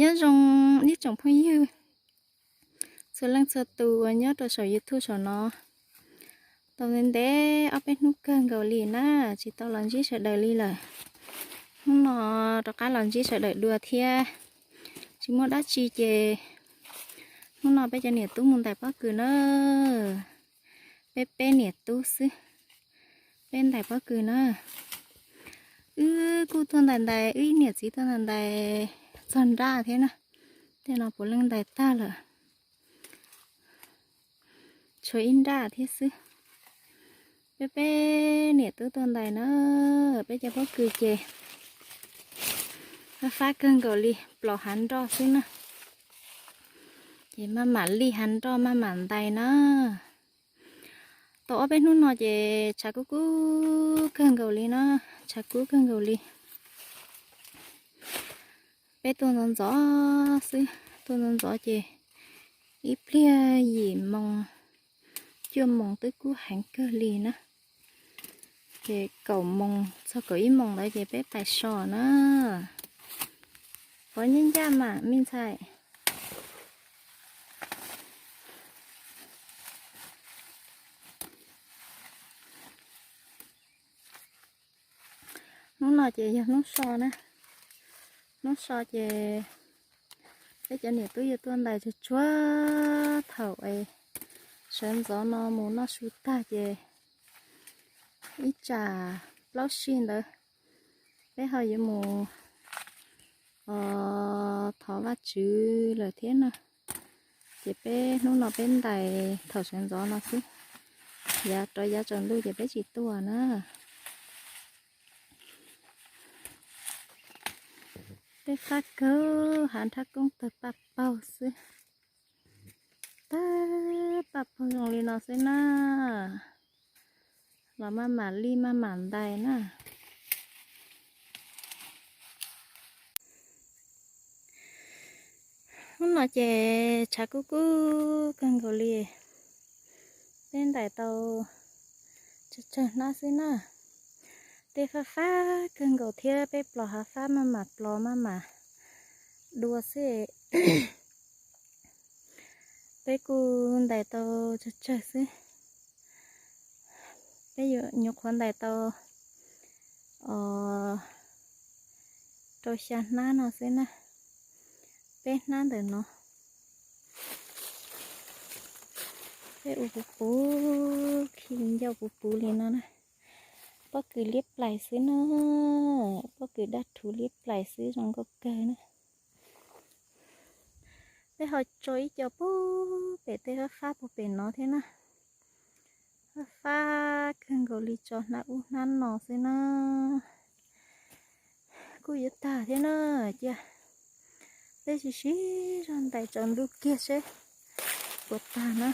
Nyob zoo ib tsoom phooj ywg txhua leej txhua tus uas nyob rau saum YouTube saum no. Tau ntev ntev ob peb hnub kawg nkaus li na, tsis tau los ntsib sawv daws li lawm. Hnub no rov qab los ntsib sawv daws dua thiab. Tsis muaj dab tsi ces hnub no peb cov niam tub mus ntais pob kws na. Peb peb niam tub xwb, peb ntais pob kws na. Wb kuj tuaj ntais ntais, wb niam txiv tuaj ntais ntais txog nraj thiab na. Tej no puav leej ntais tag lawm, tshuav ib nraj thiab xwb. Peb peb niam tub tuaj ntais na, peb cov pob kws ces fab fab kawg nkaus li, plos hav nroj xwb na. Ces maj mam lij hav nroj maj mam ntais na. Tau ob peb hnub no ces tshav kub kub kawg nkaus li na, tshav kub kawg nkaus li. Peb tuaj ntxov ntxov xwb, tuaj ntxov ntxov ces ib pliag yim moos cuaj moos twb kub heev kawg li na. Ces kaum moos txog kaum ib moos ntawd ces peb pais so na. Qhov nyob ncaj mam me ntxhais. Hnub no ces yog hnub so na. Hnub so ces peb cov niam tub yuav tuaj ntais tsuag tsuag thaum es sawv ntxov no mus noj su tag ces ib tsam plaub sij ntawd peb ho yuav mus thov Vajtswv lawm thiab na. Ces peb hnub no peb ntais thaum sawv ntxov no xwb, yav rov yav tsaus ntuj ces peb tsis tuaj na. Peb fab kawg, hav nrhab koob tawg paj paug xwb. Tawg paj paug zoo li no xwb na. Los maj mam lij maj mam ntais na. Hnub no ces tshav kub kub kawg nkaus li. Peb ntais tau tsawg tsawg hnab xwb na. Tej fab fab kawg nkaus thiab peb plos hav fab maj mam plos maj mam dua xwb. Peb kuj ntais tau tsawg tsawg xwb. Peb nyuam qhuav ntais tau rau xya hnab no xwb na. Peb hnab ntawm no. Peb ua puv puv khi ncauj puv puv li no na. Pob kws liab plais xwb na. Pob kws dab rhuv liab plais xwb zoo nkauj kawg na. Peb ho tso ib co puag pem tej fab fab puag pem no thiab na. Fab fab kawg nkaus li tso hnab ub hnab no xwb na. Kuj yuav tag thiab na, cia peb sib sib zog ntais tsaus ntuj kiag seb puas tag na.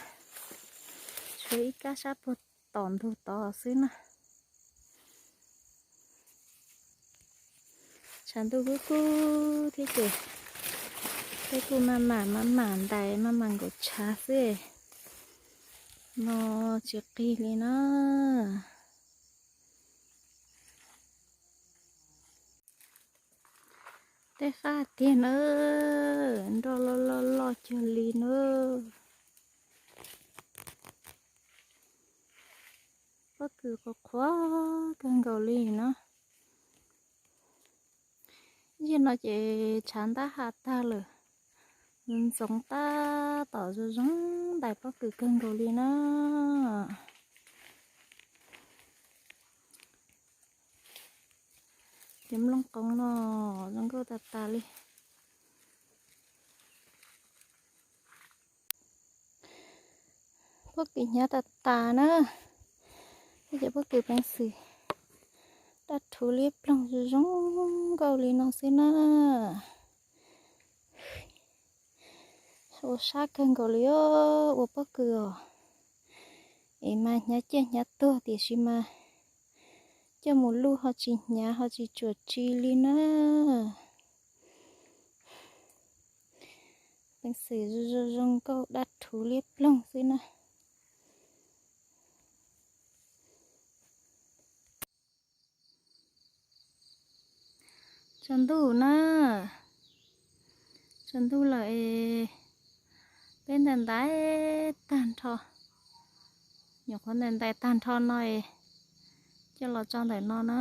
Tshuav ib kab sab puag tom ntug tod xwb na. Tshav ntuj kub kub thiab ces peb kuj maj mam maj mam ntais maj mam nkaum tshav xwb. No tsis qig li na. Tej fab tiag na, nroj loj loj loj cuag li na. Pob kws qhuav qhuav kawg nkaus li na. Yog no ces tshav ntab ha tag lawm, ntxoov tab tom zoo zoo ntais pob kws kawg nkaus li na. Cov nplooj qoov no zoo nkauj tas tas li. Pob kws hnyav tas tas na. Cov pob kws peev xwm dab rhuv liab ploog zoo zoo nkauj li no xwb na. Ua sab kawg nkaus li os, ua pob kws os. Es mas hnyav ciaj hnyav tuag tiam sis mas coj mus luj ho tsis hnyav ho tsis tsuam tsi li na. Peev xwm zoo zoo nkauj dab rhuv liab ploog xwb na. Tsaus ntuj na, Tsaus ntuj lawm es peb ntais ntais tag nrho, nyuam qhuav ntais ntais tag nrho no es coj los tso ntawm no na.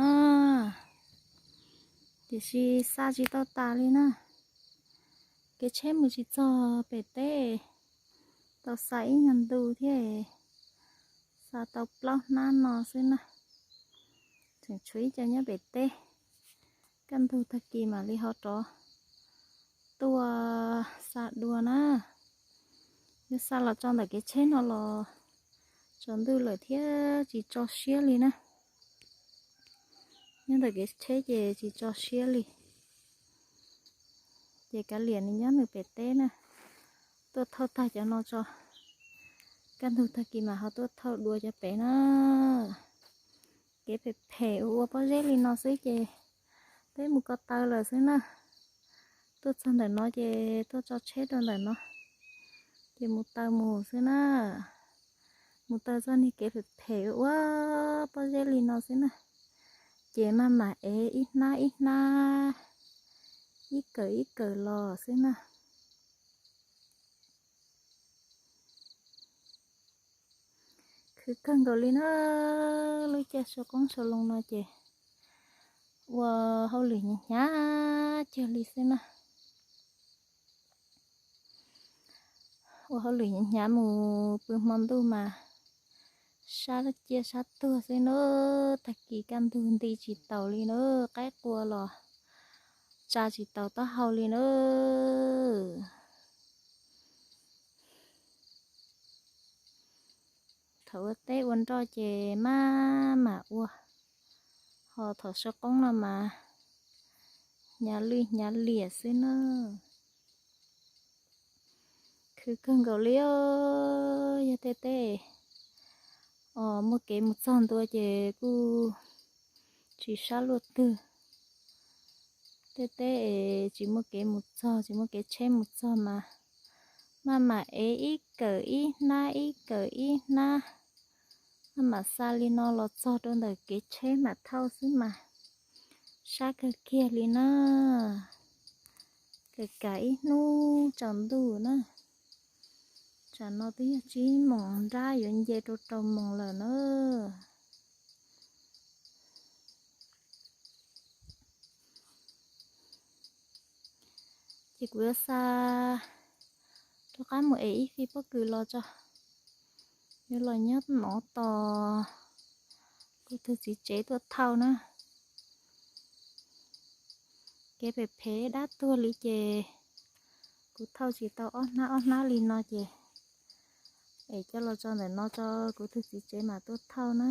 Tiam sis xa tsis tau tas li na. Kev tsheb mus tsis txog pem teb, tau xa ib nyuag ntu thiab, xa tau plaub hnab no xwb na. Tseem tshuav ib co nyob pem teb, kaj ntug tag kis mam li ho rov tuaj xa dua na. Yuav xa los tso ntawm kev tsheb no los tsaus ntuj lawm thiab tsis tso siab li na. Nyob ntawm kev tsheb ces tsis tso siab li. Ces kav liam nws nyob nws pem teb na, tuaj thauj tag cov no tso, kaj ntug tag kis mas ho tuaj thauj dua cov pem na. Kev phem phem ua ua pob zeb li no xwb ces peb mus ko taw lawm xwb na. Tuaj txog ntawm no ces tuaj tso tsheb rau ntawm no, ces mus taw mus xwb na. Mus taw txoj niag kev phem phem ua ua pob zeb li no xwb na, ces maj mam ev ib hnab ib hnab, ib kawm ib kawm los xwb na. Khwv kawg nkaus li na, lub caij sau qoob sau loo no ces ua hauj lwm hnyav hnyav cuag li xwb na. Ua hauj lwm hnyav hnyav mus pw hmo ntuj mas sab ciaj sab tuag xwb na. Tag kis kaj ntug nti tsis taus li na, qaib qua los tsa tsis taus taub hau li na. Thaum ua teb ua nroj ces maj mam ua, ho thaum sau qoob no mas hnyav lwj hnyav liam xwb na. Khwv kawg nkaus li os. Yog tej teb os muaj kev mus txog ntua ces kuj tsis sab luaj twg. Tej teb es tsis muaj kev mus txog, tsis muaj kev tsheb mus txog mas maj mam ev ib kawm ib hnab ib kawm ib hnab, maj mam xa li no los txog rau ntawm kev tsheb mam thauj xwb mas sab kawg kiag li na. Kawm kam ib hnub tsaus ntuj na. Tsam no twb yog tsib moos nrab yuav nce rau rau moos lawm na. Ces kuv yuav xa rov qab mus ev ib fij pob kws los tso, yuav los nyob nov tos kuv tus txiv tsev tuaj thauj na. Kev phem phem dab tuag li ces kuv thauj tsis tau ob hnab ob hnab li no ces es coj los tso ntawm no tso, kuv tus txiv tsev mam tuaj thauj na.